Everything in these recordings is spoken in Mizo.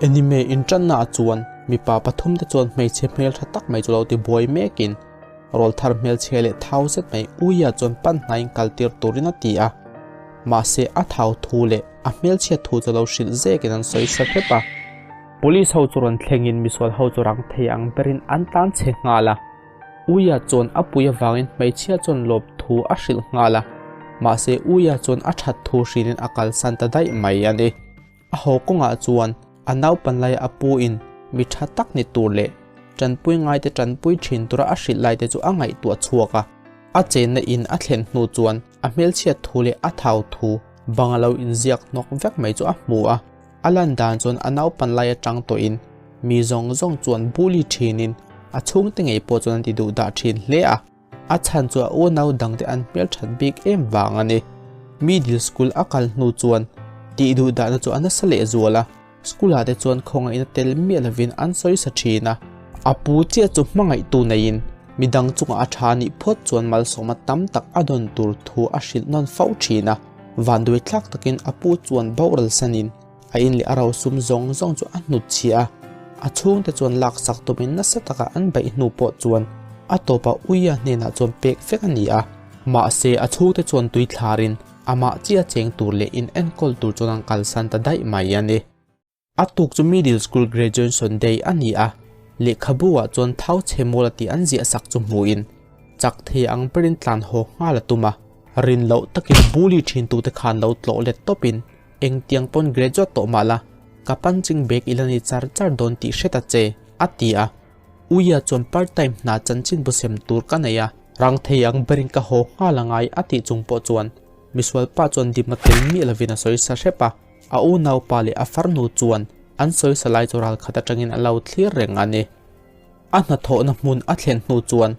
Anime inṭanna ah chuan mipa pathum te chuan hmeichhe hmelṭha tak mai chu lo ti buai mekin rawlthar hmelchhia leh thau zet mai Uia chuan pan hnaiin kal tir turin a ti a. Mahse a thau thu leh a hmelchhiat thu chu lo hrilh zekin an sawi sa hrep a. Police ho chu rawn thlengin misual ho chu rang thei ang berin an tlan chhe nghal a. Uia chuan a pui avangin hmeichhia chuan lawm thu a hrilh nghal a. Mahse Uia chuan a that thu hrilhin a kalsan ta daih mai a ni. A haw kawngah chuan a naupan laia a pu in mi tha tak ni tur leh tanpui ngaite tanpui thin tura a hrilh laite chu a ngaihtuah chhuak a. A chenna in a thlen hnu chuan a hmelchhiat thu leh a thau thu bang a lo inziak hnawk vek mai chu a hmu a. A lan dan chuan a naupan lai atang tawhin mi zawng zawng chuan bully thinin a chhungte ngei pawh chuan an ti duh dah thin hle a. A chhan chu a unau dangte an hmelthat bik em vang a ni. Middle school a kal hnu chuan tih duh dahna chu a nasa leh zual a, school ah te chuan khawngaihna tel miah lovin an sawi sa thin a. A pu chiah chu hmangaihtu neiin midang chungah a tha nih phawt chuan malsawma tam tak a dawn tur thu a hrilh nawn fo thin a. Vanduai thlak takin a pu chuan boral sanin a in leh a rosum zawng zawng chu a hnut chhiah a, a chhungte chuan laksak tumin nasa taka an beih hnu pawh chuan a tawpah Uia hnenah chuan pek vek a ni a. Mahse a chhungte chuan tui thlarin amah chiah cheng tur leh in enkawl tur chuan an kalsan ta daih mai a ni. A tuk chu Middle School Graduation Day a ni a, lehkhabu ah chuan thau chhe mawl a tih an ziah sak chu hmuhin chak thei ang berin tlan haw nghal a tum a. Rin loh takin bully thin tute khan lo tlawh let tawpin engtiang pawn graduate tawh mah la, ka punching bag i la ni char char dawn tih hre ta che, a ti a. Uia chuan part time hna chanchin bu sem tur ka nei a, rang thei ang berin ka haw nghal a ngai a tih chung pawh chuan misual pa chuan dimna tel miah lovin a sawi sa hrep a. A unaupa leh a farnu chuan an sawisa lai chu ral khat atangin a lo thlir reng a ni. A hnathawhna hmun a thlen hnu chuan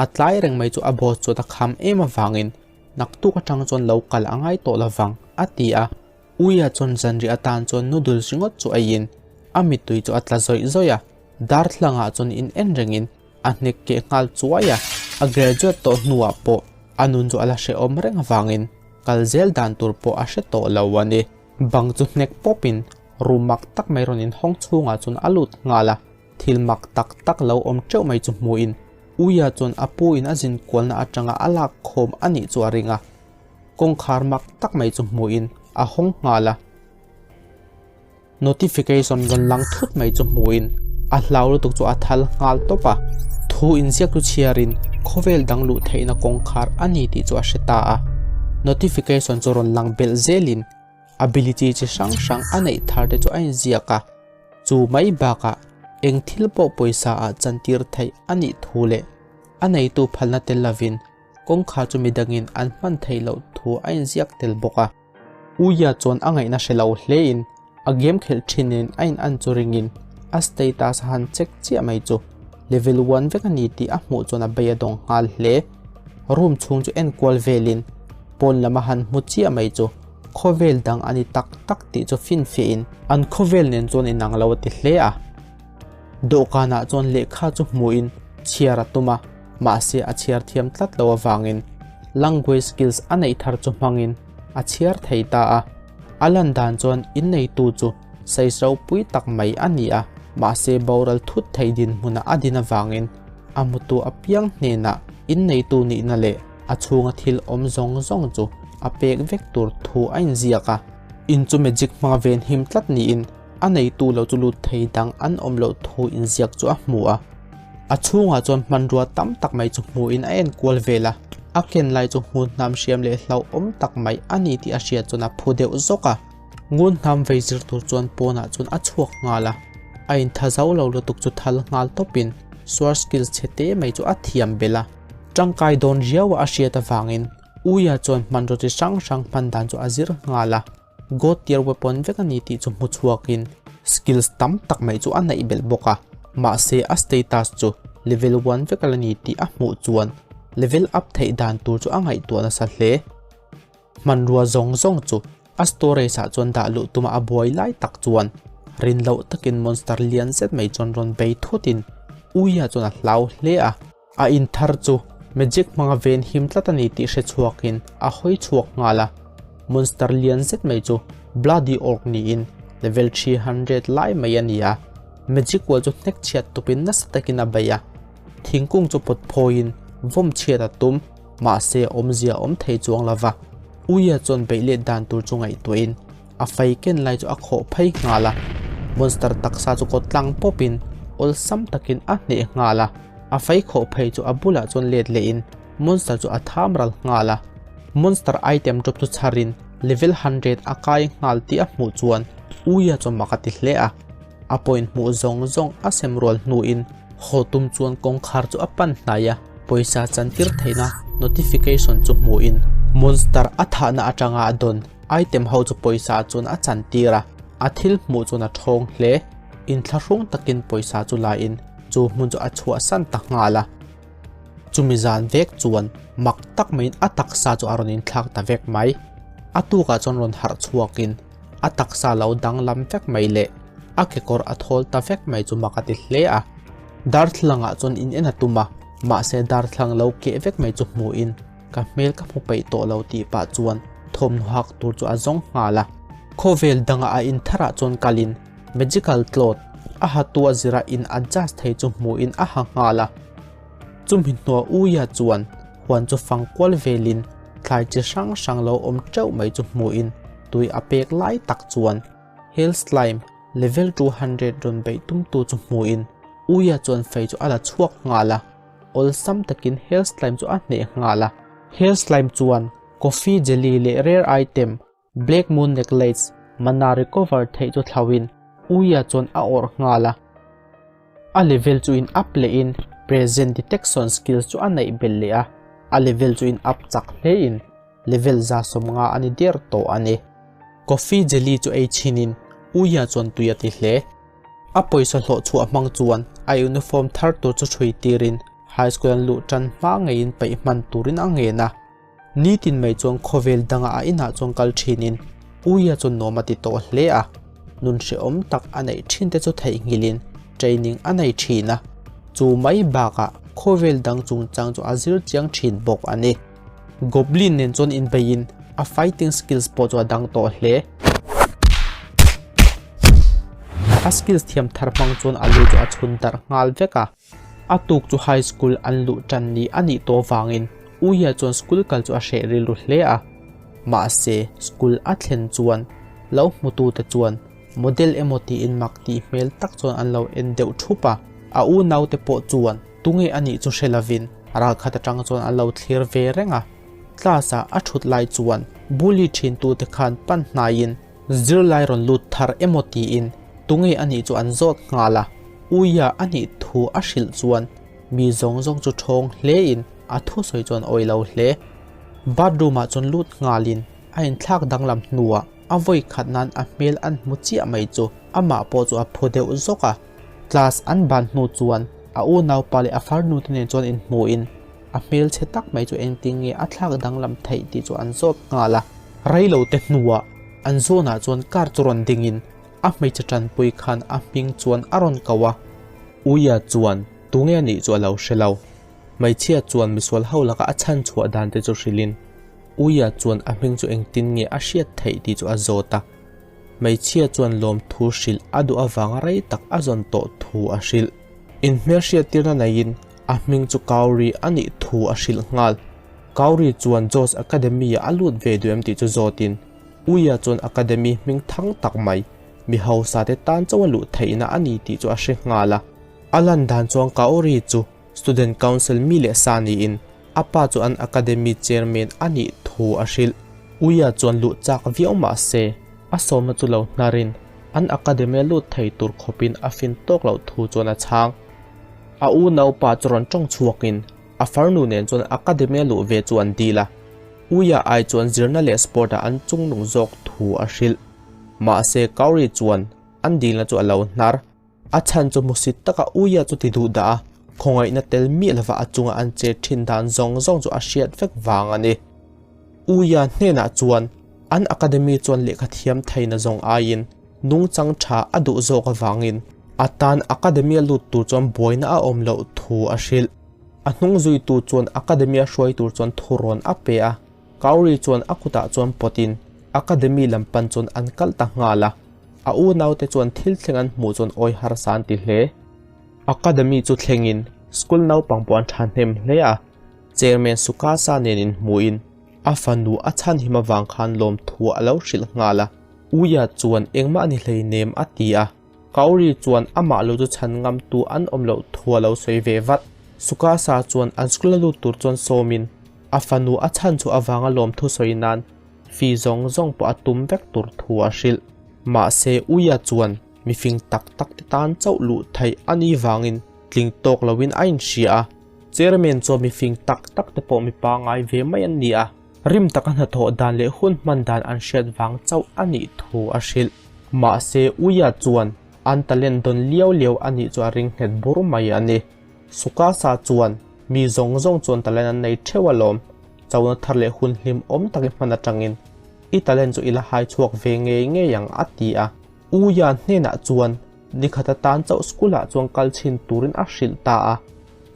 a tlai reng mai chu a boss chuan a kham em avangin naktuk atang chuan lo kal a ngai tawh lovang a ti a. Uia chuan zanriah atan chuan noodles ringawt chu eiin a mittui chu a tla zawih zawih a, darthlangah chuan in en rengin a hnek keh nghal chuai a, a graduate tawh hnuah pawh a nun chu a la hrehawm reng avangin kal zel dan tur pawh a hre tawh lo a ni. Bang chu hnek pawpin room mak tak mai rawn inhawng chhungah chuan a lut nghal a, thil mak tak tak lo awm teuh mai chu hmuhin Uia chuan a pu in a zin kualna atanga a lak khawm a nih chu a ring a, kawngkhar mak tak mai chu hmuhin a hawng nghal a. Notification rawn lang thut mai chu hmuhin a hlau lutuk chu a thal nghal tawp a, thu inziak chu chhiarin khawvel dang luh theihna kawngkhar a ni tih chu a hre ta a. Notification chu rawn lang belh zelin ability chi hrang hrang a neih thar te chu a inziak a, chu mai bakah eng thil pawh pawisa ah chantir theih a nih thu leh a neitu phalna tel lovin kawngkhar chu midangin an hman theih loh thu a inziak tel bawk a. Uia chuan a ngaihna hre lo hlein a game khelh thinin a in an chu ringin a status a han check chiah mai chu level one vek a ni tih a hmuh chuan a bei a dawng nghal hle. Room chhung chu en kual velin pawn lam a han hmu chiah mai chu khawvel dang a ni tak tak tih chu finfiahin an khawvel nen chuan inang lo a ti hle a. Dawhkanah chuan lehkha chu hmuhin chhiar a tum a, mahse a chhiar thiam tlat lo avangin language skills a neih thar chu hmangin a chhiar thei ta a. A lan dan chuan inneitu chu size ropui tak mai a ni a, mahse boral thut thei dinhmuna a din avangin a hmutu apiang hnenah inneitu nihna leh a chhunga thil awm zawng zawng chu a pek vek tur thu a inziak a. In chu magic hmanga venhim tlat niin A neitu lo chu lut thei dang an awm loh thu inziak chu a hmu a. A chhungah chuan hmanrua tam tak mai chu hmuhin a en kual vel a, a ken lai chu hmun hnam hriam leh hlauhawm tak mai a ni tih a hriat chuan a phu deuh zawk a. Ngun hnam vei zir tur chuan pawnah chuan a chhuak nghal a, a intha zo lo lutuk chu thal nghal tawpin sword skills chhe te mai chu a thiam belh a. Tangkai dawn riaua a hriat avangin Uia chuan hmanraw chi hrang hrang hman dan chu a zir nghal a. God tier weapon vek a ni tih chu hmu chhuakin skills tam tak mai chu a neih belh bawk a, mahse a status chu level one vek a la ni tih a hmuh chuan level up theih dan tur chu a ngaihtuah nasa hle. Hmanrua zawng zawng chu a storage ah chuan dah luh tuma a buai lai tak chuan rin loh takin monster lian zet mai chuan rawn bei thutin Uia chuan a hlau hle a. A in thar chu magic hmanga ven him tlat a ni tih hre chhuakin a hawi chhuak nghal a. Monster lian zet mai chu Bloody Orc niin Level 300 lai mai a ni a, magic wall chu hnek chhiat tupin nasa takin a bei a. Thingkung chu pawt phawiin vawm chhiat a tum, mahse awmzia a awm thei chuang lo va. Uia chuan beih let dan tur chu ngaihtuahin a fei ken lai chu a khawh phei nghal a. Monster taksa chu kawt tlang pawpin awlsam takin a hneh nghal a. A fei khawh phei chu a bulah chuan let lehin monster chu a tham ral nghal a. Monster item drop chu chharin level 100 a kai nghal tih a hmuh chuan Uia chuan mak a ti hle a. A point hmuh zawng zawng a sem rual hnuin haw tum chuan kawngkhar chu a pan hnai a, pawisa chantir theihna notification chu hmuhin monster a thahna atanga a dawn item ho chu pawisa chuan a chantir a, a thil hmuh chuan a thawng hle. Inthlahrung takin pawisa chu lain chu hmun chu a chhuahsan ta nghal a. Chumi zan vek chuan mak tak maiin a taksa chu a rawn inthlak ta vek mai. A tukah chuan rawn harh chhuakin a taksa lo danglam vek mai leh a kekawr a thawl ta vek mai chu mak a ti hle a. Darthlalangah chuan in en a tum a, mahse darthlalang lo keh vek mai chu hmuhin ka hmel ka hmu peih tawh lo tih pah chuan thawmhnaw hak tur chu a zawng nghal a. Khawvel dangah a intharah chuan kalin magical cloth a hatu a zira in adjust thei chu hmuhin a ha nghal a. Chumi hnuah Uia chuan huan chu fang kual velin thlai chi hrang hrang lo awm teuh mai chu hmuhin tui a pek lai tak chuan Hell Slime level 200 rawn beih tumtu chu hmuhin Uia chuan fei chu a la chhuak nghal a, awlsam takin Hell Slime chu a hneh nghal a. Hell Slime chuan Coffee Jelly leh Rare Item Black Moon Necklace mana recover theih chu thlauhin Uia chuan a awrh nghal a. A level chu in up lehin present detection skills chu a neih belh leh a, a level chu in up chak hlein level 150 a ni der tawh a ni. Coffee jelly chu ei chhinin Uia chuan tui a ti hle. A pawisa hlawh chhuah hmang chuan a uniform thar tur chu chhui tirin high school an luh tan hma ngeiin peih hman turin a ngen a. Nitin mai chuan khawvel dangah a inah chuan kal thinin Uia chuan nuam a ti tawh hle a, nun hrehawm tak a neih thin te chu theihnghilhin training a nei thin a, chu mai bakah khawvel dang chungchang chu a zir chiang thin bawk a ni. Goblin nen chuan inbeiin a fighting skills pawh chu a dang tawh hle. A skills thiam thar hmang chuan a lu chu a chhun darh nghal vek a. A tuk chu high school an luh tan ni a nih tawh vangin Uia chuan school kal chu a hreh rilru hle a. Mahse, school a thlen chuan lo hmutute chuan model emaw tiin mak tih hmel tak chuan an lo en deuh thup a. A unaute pawh chuan tunge a nih chu hre lovin ralkhat atang chuan an lo thlir ve reng a. Class ah a thut lai chuan bully thintute khan pan hnaiin Zirlai rawn lut thar emaw tiin tunge a nih chu an zawt nghal a, Uia a nih thu a hrilh chuan mi zawng zawng chu thawng hlein a thusawi chuan awih lo hle. Bathroom ah chuan lut nghalin a inthlak danglam hnuah a vawi khat nan a hmel an hmu chiah mai chu amah pawh chu a phu deuh zawk a. Class an ban hnu chuan a unaupa leh a farnu te nen chuan inhmuhin A hmelchhe tak mai chu engtin nge a thlak danglam theih tih chu an zawt nghal a. Reilo te hnuah an zawnah chuan car chu rawn dingin a hmeichhe tanpui khan a hming chuan a rawn ko a. Uia chuan tunge a nih chu a lo hre lo. Hmeichhia chuan misual ho laka a chhan chhuah dan te chu hrilhin Uia chuan a hming chu engtin nge a hriat theih tih chu a zawt a. Hmeichhia chuan lawmthu hrilh a duh avanga rei tak a zawn tawh thu a hrilh. Inhmelhriattirna neiin A hming chu Kauri a nih thu a hrilh nghal. Kauri chuan Jos Academy-ah a lut ve duh em tih chu zawtin, Uia chuan Academy hming thang tak mai, mi hausa te tan chauh a luh theihna a ni tih chu a hre nghal a. A lan dan chuan Kauri chu Student Council mi leh sa niin, a pa chu an Academy Chairman a nih thu a hrilh. Uia chuan luh chak viau mah se, a sawmna chu lo hnarin an Academy-a lut thei tur khawpin a fin tawk loh thu chuan a chhang. A unaupa chu rawn tawng chhuakin a farnu nen chuan academy-a luh ve chu an dil a, Uia ai chuan zirna leh sport-ah an chungnung zawk thu a hrilh. Mahse, Kauri chuan an dilna chu a lo hnar. A chhan chu hmusit taka Uia chu ti duh dah a, khawngaihna tel miah lova a chunga an che thin dan zawng zawng chu a hriat vek vang a ni. Uia hnenah chuan an academy chuan lehkha thiam theihna zawng aiin nungchang tha a duh zawk avangin a tan academy-a lut tur chuan buaina a awm loh thu a hrilh. A hnung zuitu chuan academy-a hruai tur chuan thurawn a pe a, Kauri chuan a kutah chuan pawtin academy lam pan chuan an kal ta nghal a. A unaute chuan thil thleng an hmuh chuan awi harsa an ti hle. Academy chu thlengin school naupang pawh an thahnem hle a, Chairman Sukasa nen inhmuhin a fanu a chhanhim avang khan lawmthu a lo hrilh nghal a. Uia chuan engmah a ni hleinem a ti a, Kauri chuan amah lo chu chhan ngamtu an awm loh thu a lo sawi ve vat. Sukasa chuan an school a lut tur chuan sawmin a fanu a chhan chhuah avanga lawmthu sawi nan fee zawng zawng pawh a tum vek tur thu a hrilh. Mahse Uia chuan mifing tak tak te tan chauh luh theih a nih vangin tling tawk loin a inhria a, Chairman chuan mifing tak tak te pawh mi pangngai ve mai an ni a, rim taka hnathawh dan leh hun hman dan an hriat vang chauh a nih thu a hrilh. Mahse Uia chuan an talent dawn liau liau a nih chu a ring nghet bur mai a ni. Sukasa chuan mi zawng zawng chuan talent an nei theuh alawm, chona thar leh hun hlim awm takin hman atangin i talent chu i la hai chhuak ve ngei ngei ang a ti a. Uia hnenah chuan nikhat atan chauh school ah chuan kal chhin turin a hrilh ta a.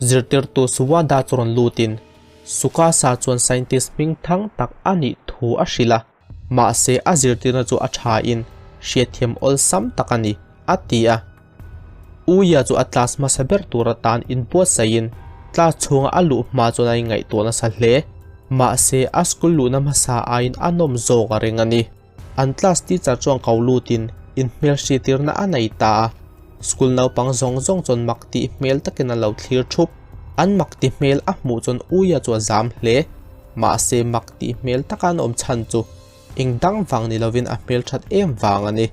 Zirtirtu Suwada chu rawn lutin Sukasa chuan scientist hming thang tak a nih thu a hrilh a, mahse a zirtirna chu a thain hriatthiam awlsam tak a ni, a ti a. Uia chu a class hmasa ber tur atan inbuatsaihin class chhunga a luh hma chuan a inngaihtuah nasa hle. Mahse a school luhna hmasa aiin a nawm zawk a ring a ni. An class teacher chuan ko lutin inhmelhritirna a nei ta a, school naupang zawng zawng chuan mak tih hmel takin a lo thlir thup. An mak ti hmel a hmuh chuan Uia chu a zam hle. Mahse mak tih hmel taka an awm chhan chu eng dang vang ni lovin a hmel that em vang a ni.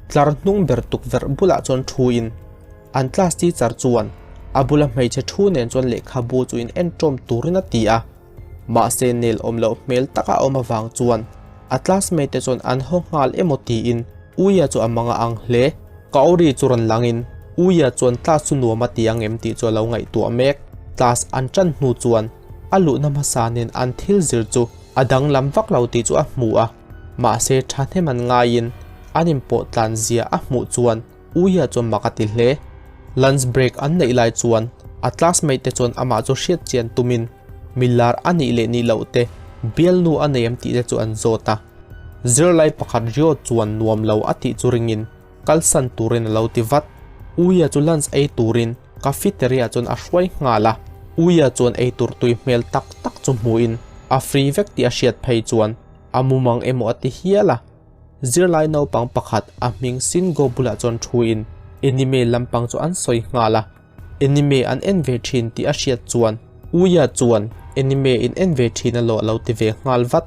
Tlar hnung ber tukverh bulah chuan thuin an class teacher chuan a bula hmeichhe thu nen chuan lehkhabu chu in entawm turin a ti a. Mahse nel awm loh hmel taka a awm avang chuan a classmate te chuan an haw nghal emaw tiin Uia chu a mang a ang hle. Kaori chu rawn langin Uia chuan class chu nuam a ti ang em tih chu a lo ngaihtuah mek. Class an tan hnu chuan a luhna hmasa nen an thil zir chu a danglam vak lo tih chu a hmu a, mahse thahnem an ngaiin an inpawh tlan zia a hmuh chuan Uia chuan mak a ti hle. Lunch break an neih lai chuan a classmate te chuan amah chu hriat chian tumin milar a nih leh nih loh te, bialnu a nei em tih te chu an zawt a. Zirlai pakhat Rio chuan nuam lo a tih chu ringin kalsan turin a lo ti vat. Uia chu lunch ei turin cafeteria chuan a hruai nghal a. Uia chuan ei tur tui hmel tak tak chu hmuhin a free vek tih a hriat phei chuan a mumang emaw a ti hial a. Zirlai naupang pakhat a hming Shingo bulah chuan thuin anime lampang chu an sawi nghal a. Anime an en ve thin tih a hriat chuan Uia chuan anime in en ve thin alawh a lo ti ve nghal vat.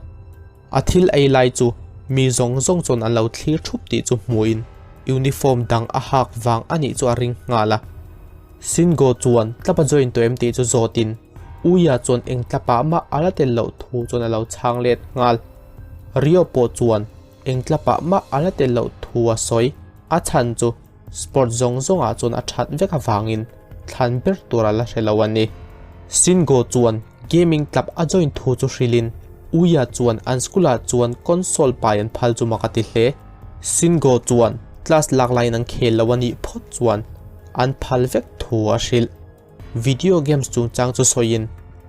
A thil ei lai chu mi zawng zawng chuan an lo thlir thup tih chu hmuhin uniform dang a hak vang a nih chu a ring nghal a. Shingo chuan tlap a join tawh em tih chu zawtin Uia chuan eng tlapah mah a la tel loh thu chuan a lo chhang let nghal. Rio pawh chuan eng tlapah mah a la tel loh thu a sawi. A chhan chu sport zawng zawngah chuan a that vek avangin thlan ber tur a la hre lo a ni. Shingo chuan gaming club a join thu chu hrilhin Uia chuan an school ah chuan console pai an phal chu mak a ti hle. Shingo chuan class lak laiin an khel lo a nih phawt chuan an phal vek thu a hrilh. Video games chungchang chu sawiin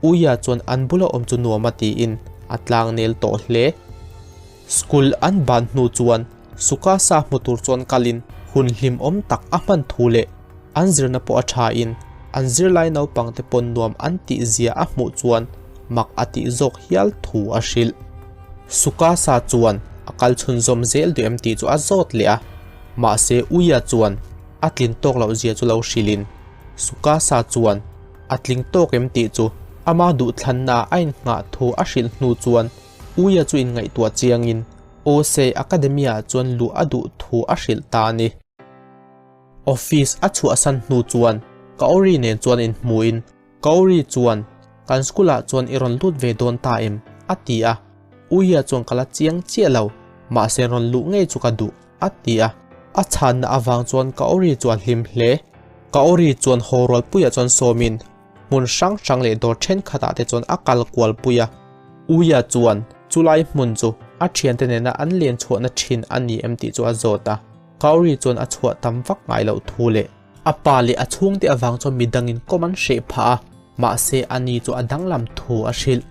Uia chuan an bula awm chu nuam a tiin a tlang nel tawh hle. School an ban hnu chuan Sukasa hmu tur chuan kalin hun hlimawm tak a hman thu leh an zirna pawh a thain an zirlai naupangte pawn nuam an tih zia a hmuh chuan mak a tih zawk hial thu a hrilh. Sukasa chuan a kal chhunzawm zel duh em tih chu a zawt leh a, mahse Uia chuan a tlin tawk loh zia chu lo hrilhin Sukasa chuan a tling tawk em tih chu ama duhthlannaah a innghah thu a hrilh hnu chuan Uia chu inngaihtuah chiangin Ose Academy-ah chuan luh a duh thu a hrilh ta a ni. Office a chhuahsan hnu chuan Kaori nen chuan inhmuhin Kaori chuan, Kan school-ah chuan i rawn lut ve dawn ta em? a ti a. Uia chuan ka la chiang chiah lo, mahse rawn luh ngei chu ka duh, a ti a. A chhanna avang chuan Kaori chu a hlim hle. Kaori chuan haw rualpuiah chuan sawmin hmun hrang hrang leh dawr thenkhatah te chuan a kal kual pui a. Uia chuan chulai hmun chu a thiante nena an len chhuahna thin a ni em tih chu a zawt a. Kaori chuan a chhuah tam vak ngai loh thu leh a pa leh a chhungte avang chuan midangin kawm an hreh phah a, mahse a ni chu a danglam thu a hrilh.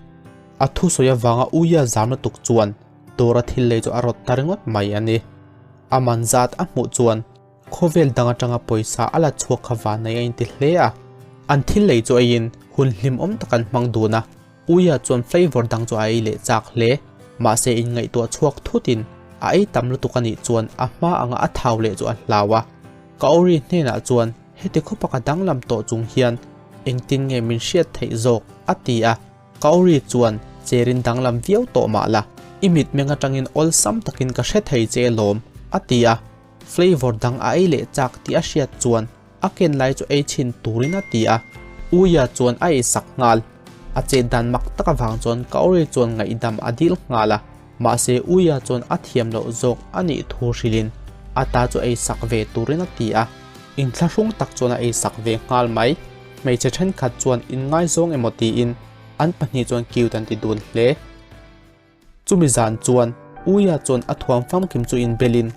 A thusawi avanga Uia zam lutuk chuan dawra thil lei chu a rawt ta ringawt mai a ni. A man zat a hmuh chuan khawvel dang atanga pawisa a la chhuak kha vannei a inti hle a. An thil lei chu eiin hun hlimawm tak an hmang dun a. Uia chuan flavour dang chu a ei leh chak hle. Mahse inngaihtuah chhuak thutin a ei tam lutuk a nih chuan a hma anga a thau leh chu a hlau a. Kaori hnenah chuan heti khawpa ka danglam tawh chung hian engtin nge min hriat theih zawk a ti a. Kaori chuan cherin danglam viau tawh mah la, i mitmeng atangin awlsam takin ka hre thei che lawm a ti a. Flavour dang a ei leh chak tih a hriat chuan a ken lai chu ei chhin turin a ti a, Uia chuan a eisak nghal. A chet dan mak tak avang chuan Kaori chuan ngaihdam a dil nghal a, mahse Uia chuan a thiam loh zawk a nih thu hrilhin a ta chu eisak ve turin a ti a, inthlahrung tak chuan a eisak ve nghal mai. Hmeichhe thenkhat chuan inngaizawng emaw tiin an pahnih chuan cute an ti dun hle. Chumi zan chuan Uia chuan a thuam famkim chu inbelin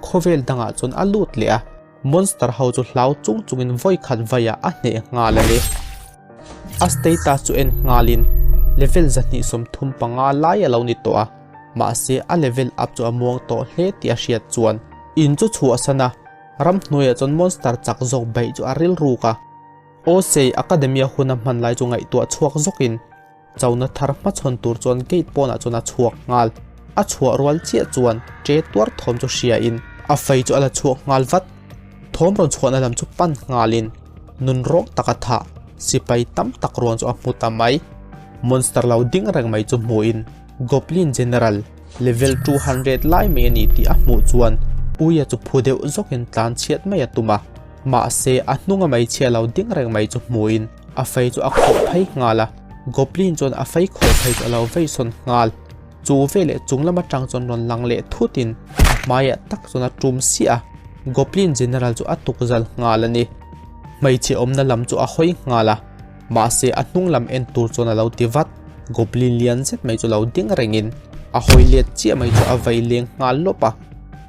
khawvel dangah chuan a lut leh a, monster ho chu hlau chung chungin vawi khat vaiah a hneh nghal a ni. A status chu en nghalin level 235 lai a lo ni tawh a, mahse a level up chu a muang tawh hle tih a hriat chuan in chu chhuahsan a, ramhnuaiah chuan monster chak zawk beih chu a rilruk a. Osei Academy-a hun a hman lai chu ngaihtuah chhuak zawkin Chona thar hmachhawn tur chuan gate pawnah chuan a chhuak nghal. A chhuah rual chiah chuan ṭe tuar thawm chu hriain a fei chu a la chhuak nghal vat. Thawm rawn chhuahna lam chu pan nghalin nun rawng taka thah sipai tam tak ruang chu a hmu ta mai. Monster lo ding reng mai chu hmuhin Goblin General level 200 lai mai a ni tih a hmuh chuan Puia chu phu deuh zawkin tlan chhiat mai a tum a. Mahse a hnunga hmeichhia lo ding reng mai chu hmuhin A fei chu a khawh phei nghal a, Goblin chuan a fei khawh phei chu a lo vei sawn nghal. Chu veleh chung lam atang chuan rawn lang leh thutin a hmaiah tak chuan a tum siah a, Goblin General chu a tukzal nghal a ni. Hmeichhe awmna lam chu a hawi nghal a, mahse a hnung lam en tur chuan a lo ti vat. Goblin lian zet mai chu lo ding rengin a hawi let chiah mai chu a vei leng nghal lawp a.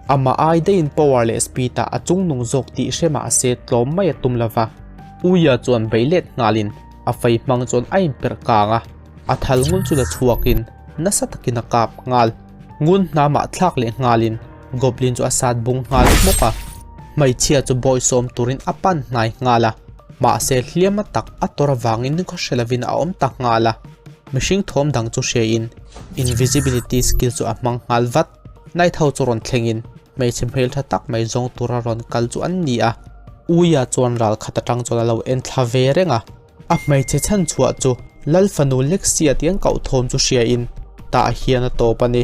Amah ai daihin power leh speed ah a chungnung zawk tih hre mahse tlawm mai a tum lova. Uia chuan bei let nghalin a fei hmang chuan a inperh kang a, a thal ngun chu la chhuakin nasa takin a kap nghal. Ngun hnamah thlak leh nghalin Goblin chu a sat bung nghal hmawk a, hmeichhia chu bawisawm turin a pan hnai nghal a, mahse hliama tak a tawr avangin khaw hre lovin a awm ta nghal a. Mihring thawm dang chu hriain invisibility skill chu a hmang nghal vat. Knight ho chu rawn thlengin Hmeichhe hmeltha tak mai zawng tura rawn kal chu an ni a, Uia chuan ral khat atang chuan a lo en thla ve reng a. A hmeichhe chhan chhuah chu Lal fanu Lexia tih an koh thawm chu hriain tah hian a tawp a ni.